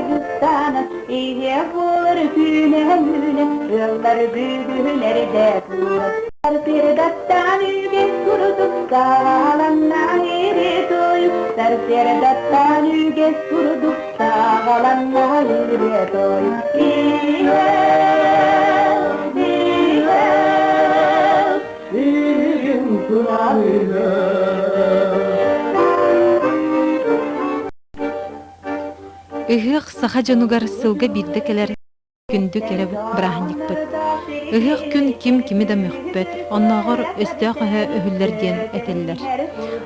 Аргыстаана, Иһиэх буолар күнэ үүнэ, Ыаллар бүгүн эрдэ турар. Сарсыардаттан үгэс курдук саҕаланна ырыа-тойук, Сарсыардаттан үгэс курдук саҕаланна ырыа-тойук. Иһэл, иһэл, Илигин тураныгар. Ыһыах саха дьонугар сылга биирдэ кэлэр күндү кэрэ бырааһынньыкпыт. Ыһыах күн ким кими да мөхпөт, оннооҕор өстөөх өһө өһүллэр диэн этэллэр.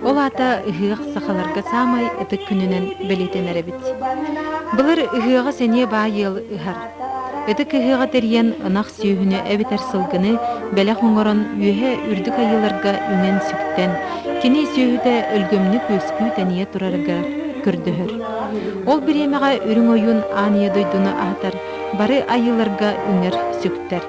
Ол аата ыһыах сахаларга саамай ытык күнүнэн бэлиэтэнэр эбит. Былыр ыһыаҕы сэниэ баай ыал ыһар. Ытык ыһыаҕы тэрийэн ынах сүөһүнү эбэтэр сылгыны бэлэх оҥорон үөһэ үрдүк айыыларга үҥэн-сүктэн, кини сүөһүтэ өлгөмнүк үөскүү-тэнийэ турарыгар көрдөһөр. Ол бириэмэҕэ Үрүҥ Ойуун аан ийэ дойдуну аһатар, бары айыыларга үҥэр-сүктэр.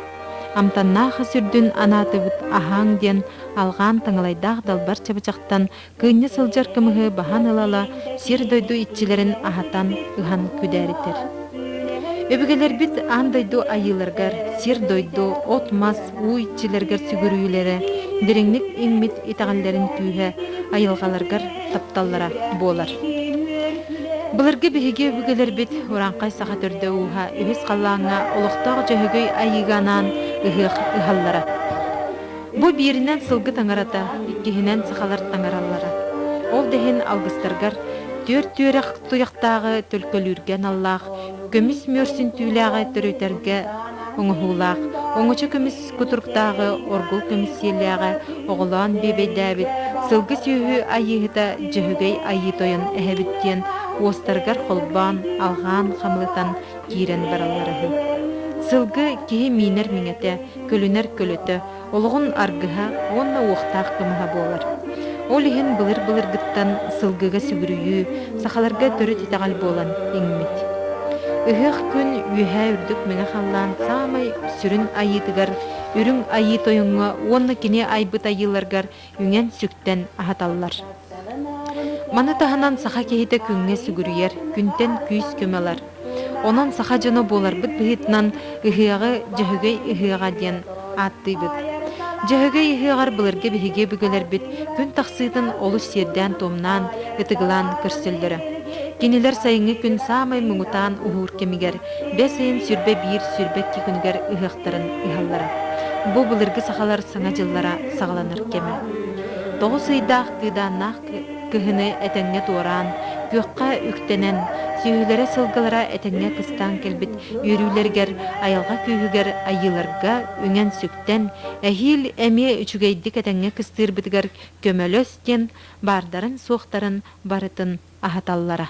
Амтаннаах ас үрдүн анаатыбыт аһааҥ диэн алҕаан таҥалайдаах далбар чабычахтан Кыынньа сылдьар кымыһы баһан ыла-ыла сир-дойду иччилэрин аһатан, ыһан күдээритэр. Өбүгэлэрбит аан дойду айыыларыгар, сир-дойду, от-мас, уу иччилэригэр сүгүрүйүүлэрэ, дириҥник иҥмит итэҕэллэрин күүһэ, айылҕаларыгар тапталлара буолар. Былыргы биһиги өбүгэлэрбит урааҥхай саха төрдө ууһа үһүс халлааҥҥа олохтоох Дьөһөгөй айыыга анаан ыһыах ыһаллара. Бу бииринэн сылгы таҥарата, иккиһинэн сахалар таҥараллара. Ол да иһин алгыстаргар түөрт түөрэх туйахтааҕы төлкөлүүргэ аналлаах, көмүс мүөрсүн түүлээҕи төрүтэргэ оҥоһуулаах, оҥочо көмүс кутуруктааҕы оргул көмүс сиэллээҕи оҕолоон биэбэйдээбит сылгы сүөһү айыыһыта Дьөһөгөй Айыы Тойон эһэбит диэн уостарыгар холбоон, алҕаан хамлатан киирэн бараллара үһү. Сылгы киһи миинэр миҥэтэ, көлүнэр көлөтө, олоҕун аргыһа уонна уохтаах кымыһа буолар. Ол иһин былыр-былыргыттан сылгыга сүгүрүйүү сахаларга төрүт итэҕэл буолан иҥмит. Ыһыах күн үөһээ үрдүк мэҥэ халлаан саамай сүрүн айыытыгар Үрүҥ Айыы Тойоҥҥо уонна кини айбыт айыыларгар үҥэн-сүктэн аһаталлар. Маны таһынан саха киһитэ күҥҥэ сүгүрүйэр, күнтэн күүс-көмө ылар. Онон саха дьоно буоларбыт быһыытынан ыһыаҕы Дьөһөгөй ыһыаҕа диэн ааттыыбыт. Дьөһөгөй ыһыаҕар былыргы биһиги өбүгэлэрбит күн тахсыытын олус сиэрдээн-туомнаан, ытыгылаан көрсөллөрө. Кинилэр сайыҥҥы күн саамай муҥутаан уһуур кэмигэр бэс ыйын 21, 22 күнүгэр ыһыахтарын ыһаллара. Бу былыргы сахалар Саҥа дьыллара саҕаланар кэмэ. 9 ыйдаах кыыдааннаах кыһыны этэҥҥэ туораан, күөххэ үктэнэн, сүөһүлэрэ-сылгылара этэҥҥэ кыстаан кэлбит үөрүүлэригэр, айылҕа күүһүгэр айыыларга үҥэн-сүктэн, эһиил эмиэ үчүгэйдик этэҥҥэ кыстыырбытыгар көмөлөс диэн баардарын-суохтарын барытын аһаталлара.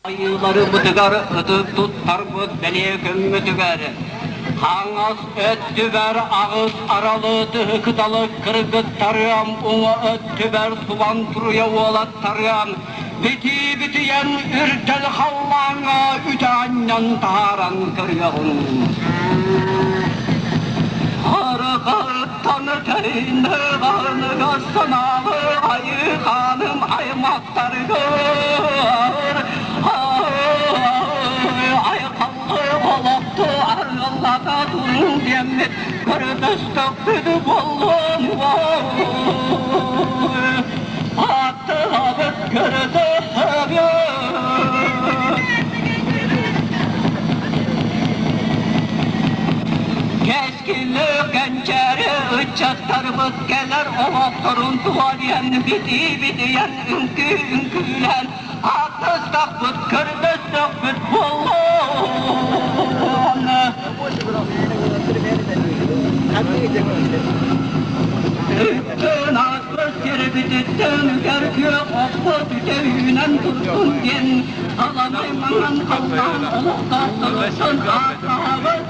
Айыыларыбытыгар ытык туттарбыт бэлиэ күммүтүгэр хаҥас өттүбэр аҕыс аралы тыһы кыталык кыргыттарыам, уҥа өттүбэр субан туруйа уолаттарыам, битии битийэн үрдэл халлааҥҥа үтэ анньан таһааран көрүөҕүҥ. Харахаттан тэйнэ санаалы айыы хааным аймахтарыгар айхаллы олохту арыаллата туруҥ диэммит көрдөстөхпүт буоллун аттылабыт көрдөһөбүт. Кэскиллэ кэнчээри ыччаттарбыт кэлэр олохторун туһалыан битии-битийэн үҥкүү үҥкүүлээн ааттастахпыт, көрдөстөхпүт буоллун. Үттэн ааспыт сирбититтэн үгэр күөх оппут үтэ үүнэн турдун диэн аламай маҥан халлаан олохтоохторуттан ааттаһабыт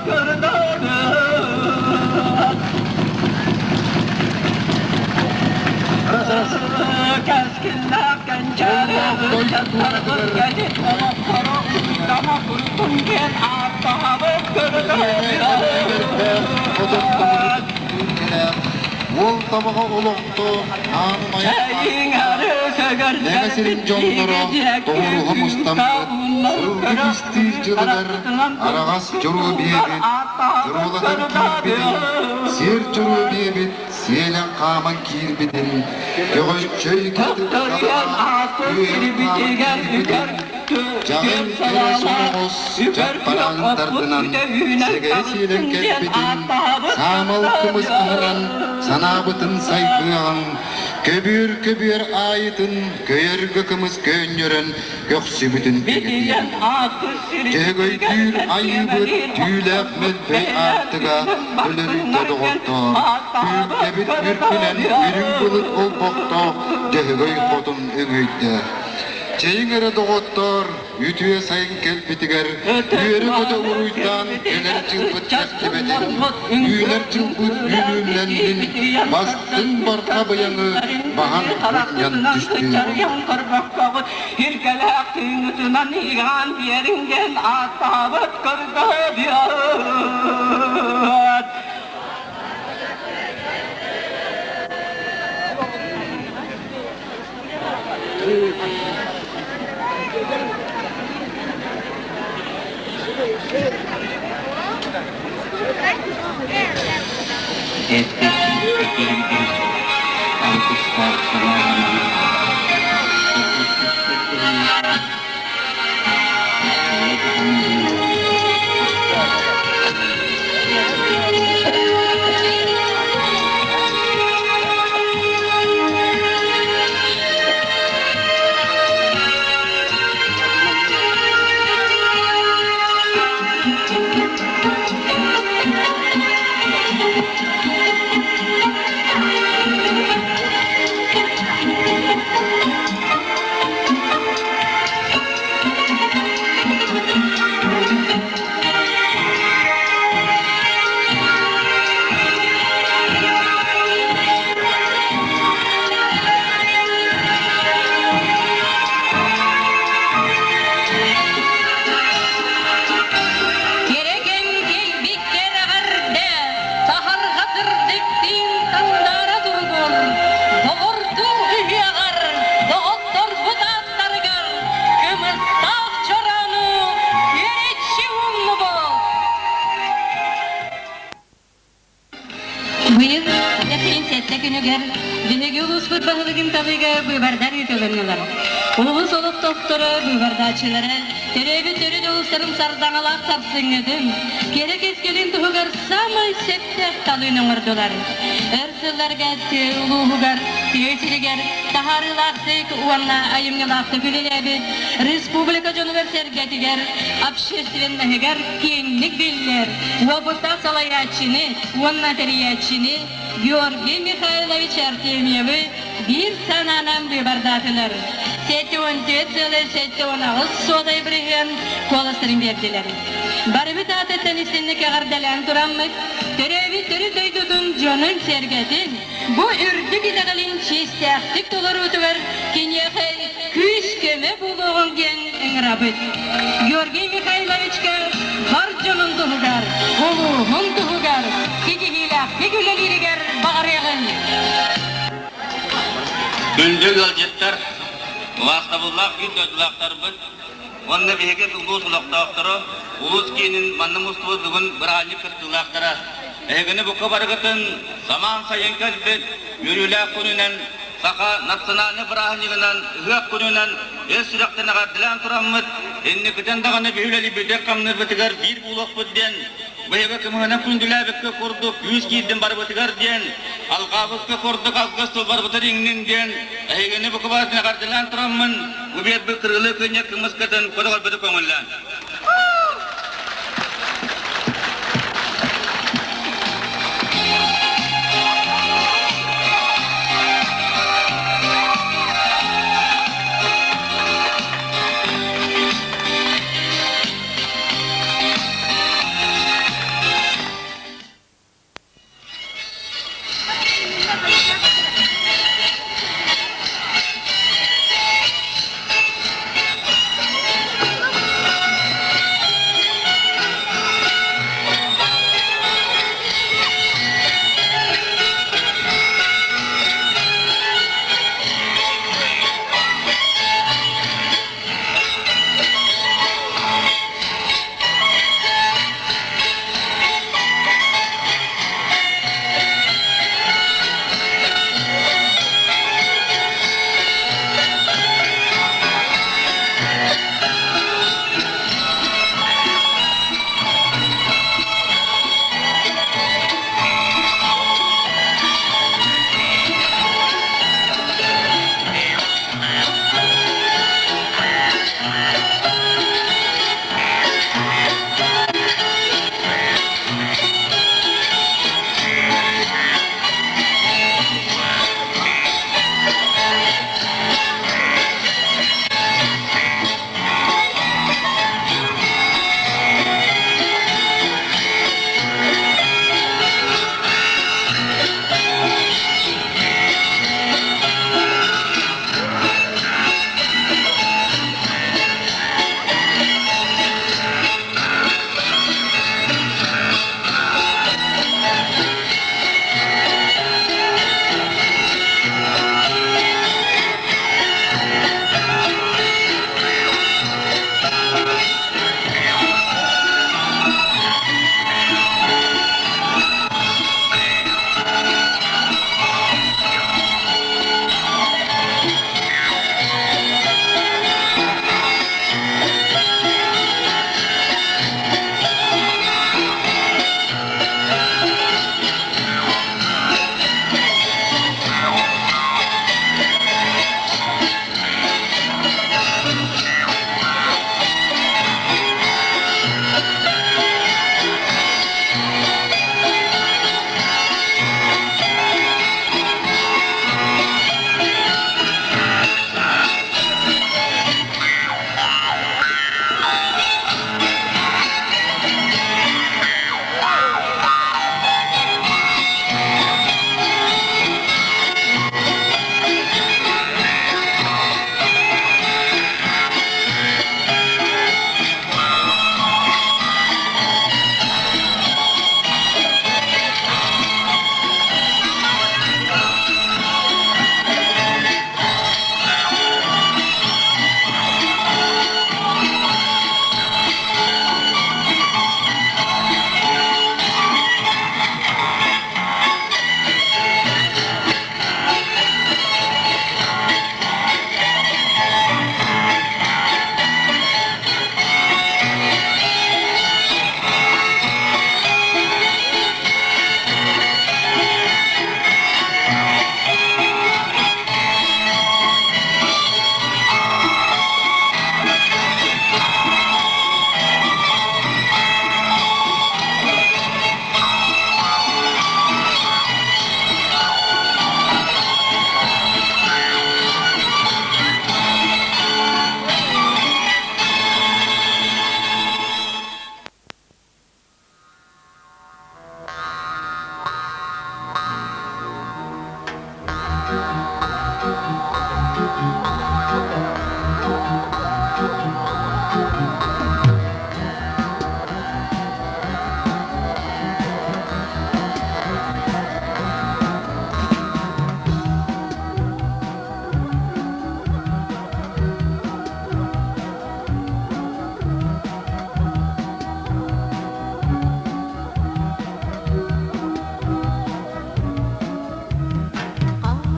Кэскиллээх кэнчээри ыччаттарбыт кэтит олохторо уйдама турдун диэн ааттаһабыт Уол табаҕа олохто аан Чэйиҥ ары Мэҥэ сирин дьонноро тоҕуоруһа мустаммыт, сылгы кистиир дьылыгар араҕас дьоруо биэбит, дьоруолатан киирбитин, сиэр дьоруо биэбит сиэлэн хааман киирбитин, көҕөччөй кэтит хараҕа күөйэн хааман киирбитин, дьаҕыл кэрэ соноҕос дьаппараан тардынан сэгэйэ сиэлэн кэлбитин, саамал кымыс аһаран санаабытын сайгыаҕыҥ, Көбүөр-көбүөр аайытын көйөргө кымыс көөнньөрөн көхсүбүтүн кэгэтиэҕиҥ. Дьөһөгөйдүүр айыыбыт түүлээх мөлбөй аартыга өлөрүтэ доҕоттоор, түүргэбит үрдүнэн үрүҥ былыт олбохтоох Дьөһөгөй хотун өҥөйдө. Чэйиҥ эрэ доҕоттоор, Үтүө сайын кэлбитигэр үөрэ-көтө уруйдаан кэлэр дьылбыт кэхтибэтин, үүнэр дьылбыт үүнүүлэннин, бастыҥ барҕа быйаҥы баһан мунньан түстүөҕүҥ. Илгэлээх тыыҥҥытынан игаан биэриҥ диэн ааттаабыт көрдөһөбүөт. Эппит этиибин алгыстаах санаабынан Кэрэгэн кэлбиккэр эҕэрдэ, саһарҕа сырдык тыын сандаара турдун, доҕордуу ыһыаҕар, доҕотторбут ааттарыгар кымыстаах чороону күөрэччи ууннубут. Быйыл 77 күнүгэр биһиги улууспут баһылыгын талыыга быыбардар ыытылыннылар. Улуус олохтоохторо, быыбардааччылара төрөөбүт төрүт улуустарын сардаҥалаах сарсыҥҥытын, кэрэ кэскилин туһугар саамай сөптөөх талыыны оҥордулар. Өр сылларга тыа улууһугар, тыа сиригэр таһаарыылаахтык уонна айымньылаахтык үлэлээбит республика дьонугар-сэргэтигэр, общественноһыгар киэҥник биллэр уопуттаах салайааччыны уонна тэрийээччини Георгий Михайлович Артемьевы биир санаанан быыбардаатылар. 74 сылы 78 суодай бырыһыан куоластарын биэрдилэр. Барыбыт аатыттан истинник эҕэрдэлээн тураммыт, төрөөбүт төрүт дойдутун дьонун-сэргэтин бу үрдүк итэҕэлин чиэстээхтик толоруутугар киниэхэ күүс-көмө буолуоҕуҥ диэн ыҥырабыт. Георгий Михайловичка бар дьонун туһугар, улууһун туһугар ситиһиилээхтик үлэлииригэр баҕарыаҕыҥ. Күндү ыалдьыттар, убаастабыллаах биир дойдулаахтарбыт уонна биһиги улуус олохтоохторо, улуус киинин манна мустубут бүгүн бырааһынньык кыттыылаахтара. Эһигини бука барыгытын самаан сайын кэлбит үөрүүлээх күнүнэн саха национальнай бырааһынньыгынан ыһыах күнүнэн ис сүрэхтэн эҕэрдэлээн тураммыт, инникитин даҕаны биһи үлэлиирбитигэр хамныырбытыгар биир буолуохпут диэн, быйылгы кымыһынан күндүлээбиккэ курдук күүс киирдин барыбытыгар диэн, алҕаабыкка курдук алгыс тыл барбытын иҥнин диэн, эһигини бука барытын эҕэрдэлээн тураммын, бу биэрбит кырыылыы кынньа кымыскытын көтөҕөрбүтү көҥүллээн.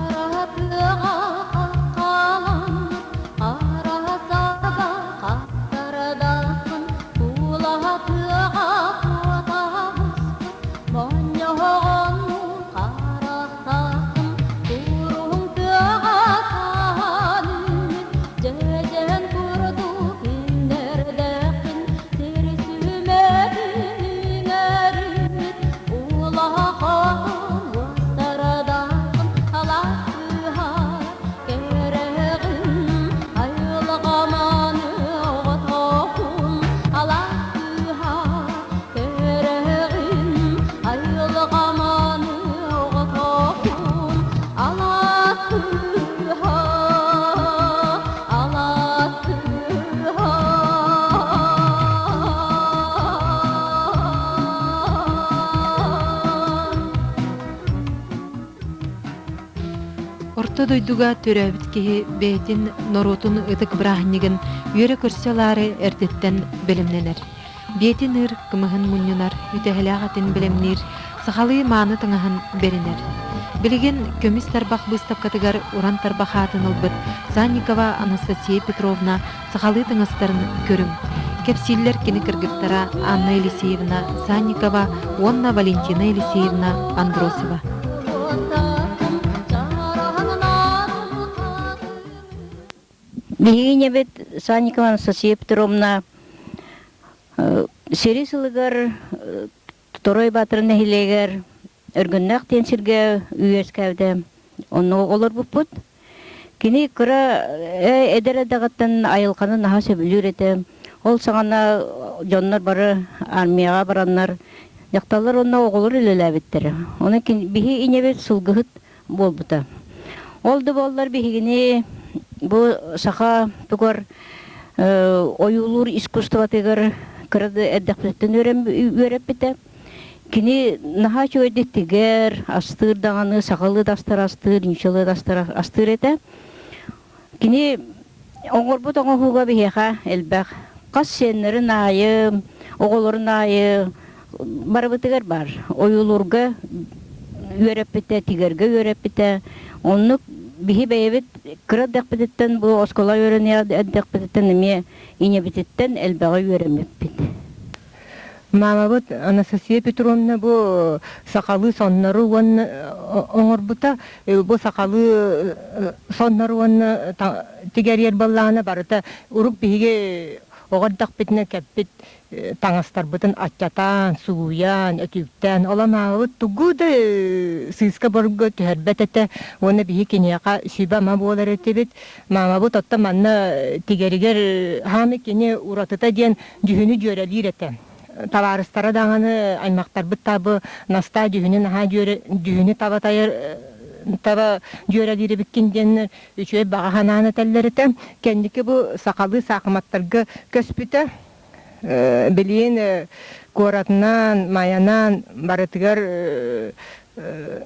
Хара тыаҕа хаххаламмыт, хара сарба хаттардаахпын, куулаһа тыаҕа куота буспут, моонньоҕоннуу харахтаахпын, куруһун тыаҕа саһан үүммүт, дьэдьэн курдук үүнэрдээхпин, сир сүмэтин иҥэриммит, улахан уостардаахпын, алаастыһар кэрэҕин, айылҕаманы оҕотоҕун, алаастыһар кэрэҕин, айылҕаманы оҕотоҕун, алаастыһар, алаастыһар. Орто дойдуга төрөөбүт киһи бэйэтин норуотун ытык бырааһынньыгын үөрэ көрсө ылаары эрдэттэн бэлэмнэнэр. Биэтин ыыр, кымыһын мунньунар, үтэһэлээх этин бэлэмниир, сахалыы мааны таҥаһын бэринэр. Билигин көмүс тарбах быыстапкатыгар уран тарбах аатын ылбыт Санникова Анастасия Петровна сахалыы таҥастарын көрүҥ. Кэпсииллэр кини кыргыттара Анна Елисеевна Санникова уонна Валентина Елисеевна Андросова. Биһиги ийэбит Санникова Анастасия Петровна сэрии сылыгар Второй Баатыр нэһилиэгэр Өргөннөөх диэн сиргэ үөскээбитэ. Онно олорбуппут. Кини кыра эдэр эрдэҕиттэн айылҕаны наһаа сөбүлүүр этэ. Ол саҕана дьоннор бары армияҕа бараннар, дьахталлар уонна оҕолор үлэлээбиттэрэ. Ону биһи ийэбит сылгыһыт буолбута. Ол да буоллар биһигини бу саха тугар ойуулуур искусствотыгар кыра да эрдэхпититтэн үөрэппитэ. Кини наһаа үчүгэйдик тигэр, астыыр даҕаны, сахалыы да астар астыыр, нууччалыы да астар астыыр этэ. Кини оҥорбут оҥоһууга биһиэхэ элбэх. Хас сиэннэрин аайы, оҕолорун аайы барыбытыгар баар. Ойуулуурга үөрэппитэ, тигэргэ үөрэппитэ. Оннук биһи бэйэбит кыра эрдэхпититтэн бу оскуола үөрэниэх эрдэхпититтэн эмиэ ийэбититтэн элбэҕи үөрэммиппит. Маамабыт Анастасия Петровна бу сахалыы соннору уонна оҥорбута. Бу сахалыы соннору уонна тигэрийэр буоллаҕына барыта урук биһиги оҕо эрдэхпитинэ кэппит таҥастарбытын аччатан, сууйан, өтүүктээн, ол маамабыт тугу да сыыска-борго түһэрбэт этэ уонна биһи киниэхэ сүбэ-ама буолар этибит. Маамабыт оттон манна тигэригэр хаамы кини уратыта диэн дьүһүнү дьүөрэлиир этэ. Табаарыстара даҕаны аймахтарбыт табы Настаа дьүһүнү наһаа дьүөрэ дьүһүнү таба тайар таба дьүөрэлиир эбиккин диэннэр үчүгэй баҕа санаан этэллэр этэ. Кэнники бу сахалыы саахыматтарга көспүтэ. Билигин куоратынан, майанан барытыгар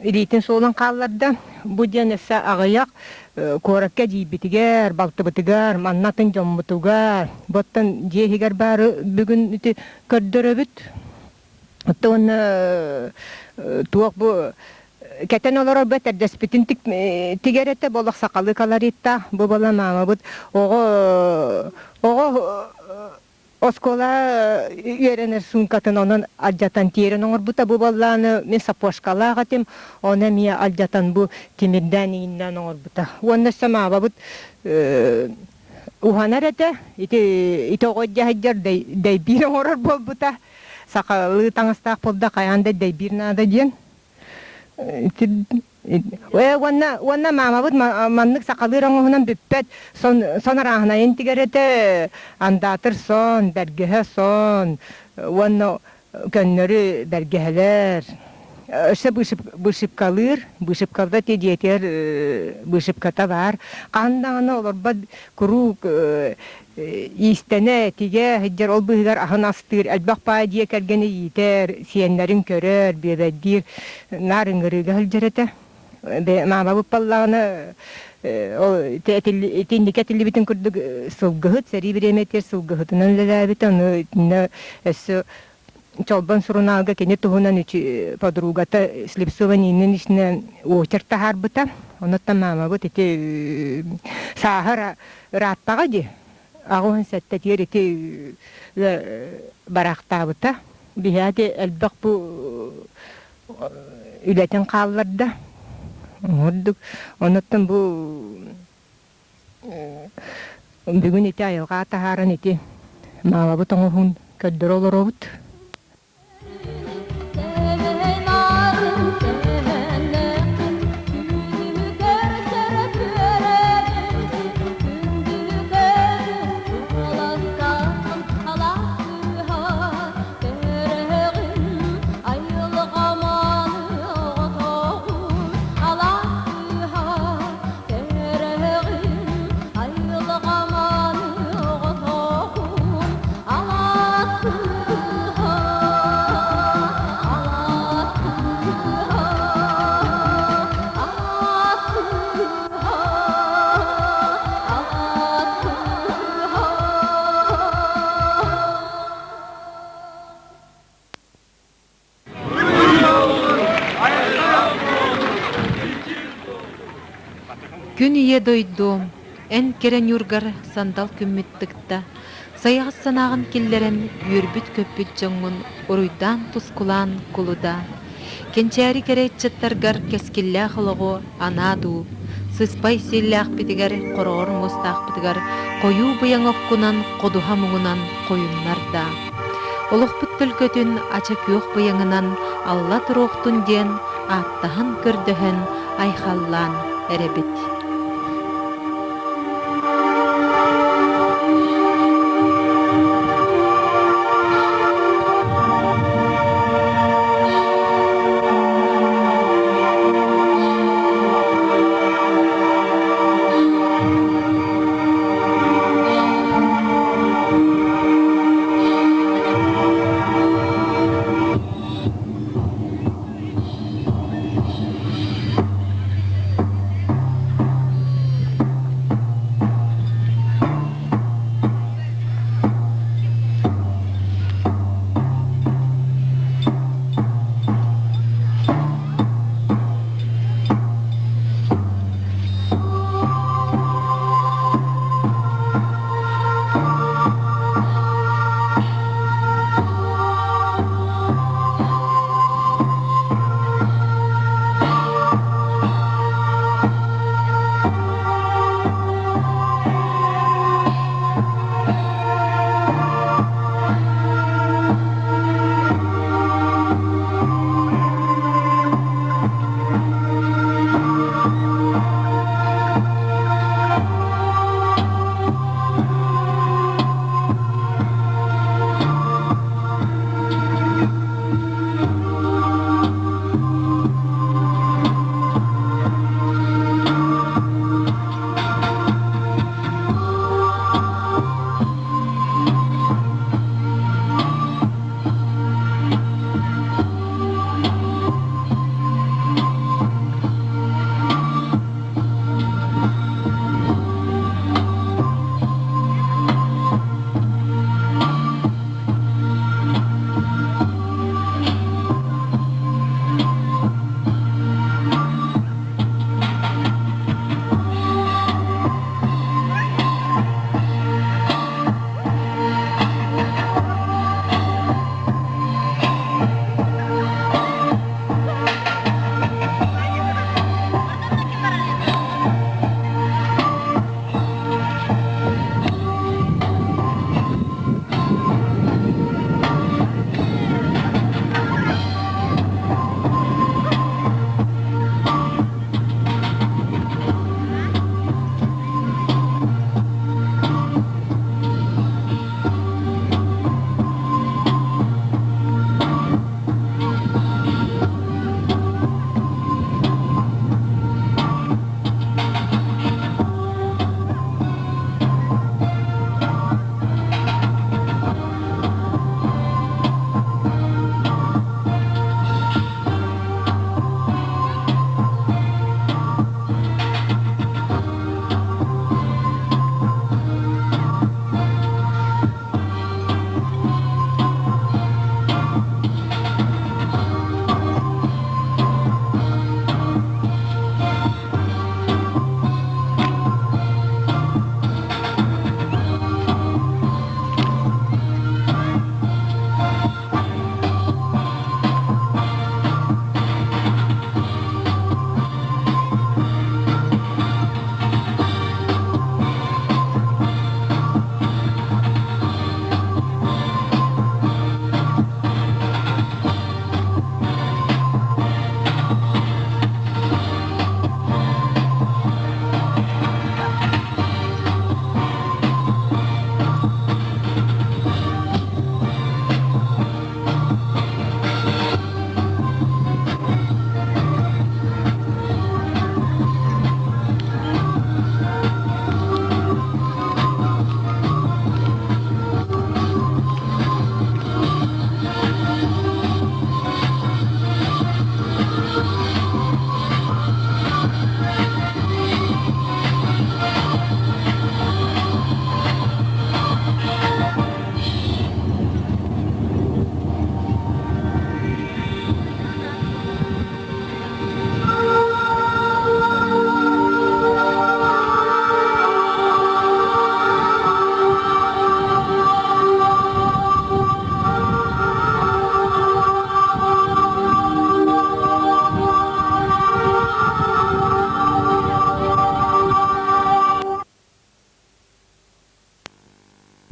илиитин суолун хаалларда. Бу диэн өссө аҕыйах куоракка эдьиийбитигэр, балтыбытыгар, манна атын дьоммутугар, бу оттон дьиэ иһигэр баары бүгүн ити көрдөрөбүт. Оттон уонна туох бу кэтэн олорор бу этэрдэспитин тигэр этэ бу олох сахалыы колориттаах бу буола маамабыт оҕо оҕо Оскуола үөрэнэр суумкатын онон алдьатан тиэрэн оҥорбута бу буоллааны мин сапожкалаах этим, ону эмиэ алдьатан бу тимирдээн иҥиннээн оҥорбута. Уонна өссө маабабыт уһанар этэ, ити ити оҕо дьаһайдьар дэйбиир оҥорор буолбута. Сахалыы таҥастаах буолда хайаан да дэйбиир наада диэн. Ээ уонна уонна маамабыт маннык сахалыыр оҥоһунан бүппэт сон сон арааһынайын тигэр этэ андаатыр сон бэргэһэ сон уонна көннөрү бэргэһэлэр. Өссө быысыпкалыыр, быысыпкалда ти дьиэтигэр быысыпката баар. Хаһан даҕаны олорбот куруук иистэнэ, тигэ сылдьар, ол быыһыгар аһын астыыр, элбэх баай дьиэ кэргэни иитэр, сиэннэрин көрөр, бүөбэйдиир, наар ыҥырыыга сылдьар этэ. Маамабыт буоллаҕына ол итинник этиллибитин курдук сылгыһыт, сэрии бириэмэтигэр сылгыһытынан үлэлээбитэ, ону итиннэ өссө Чолбон сурунаалга кини туһунан подругата Слепцова Нина Ильинична очерк таһаарбыта. Онуттан маамабыт ити сааһа ырааттаҕа дии. 87-тигэр ити бараахтаабыта. Биһиги элбэх бу үлэтин хаалларда. Ордук. Онуттан бу Бүгүн ити айылҕа таһааран ити маалабыт оҥоһун көрдөрө олоробут. Күн ийэ дойдуом, эн кэрэ ньуургар сандал күммүт тыкта, сайаҕас санааҕын киллэрэн үөрбүт-көппүт дьоҥҥун уруйдаан-тускулаан кулуда, кэнчээри кэрэ ыччаттаргар кэскиллээх олоҕу анаа дуу, сыспай сиэллээхпитигэр, хороҕор муостаахпытыгар хойуу быйаҥ оккунан, ходуһа муҥунан хойуннар даа. Олохпут төлкөтүн ача күөх быйаҥынан алла туруохтун диэн ааттаһан-көрдөһөн, айхаллаан эрэбит.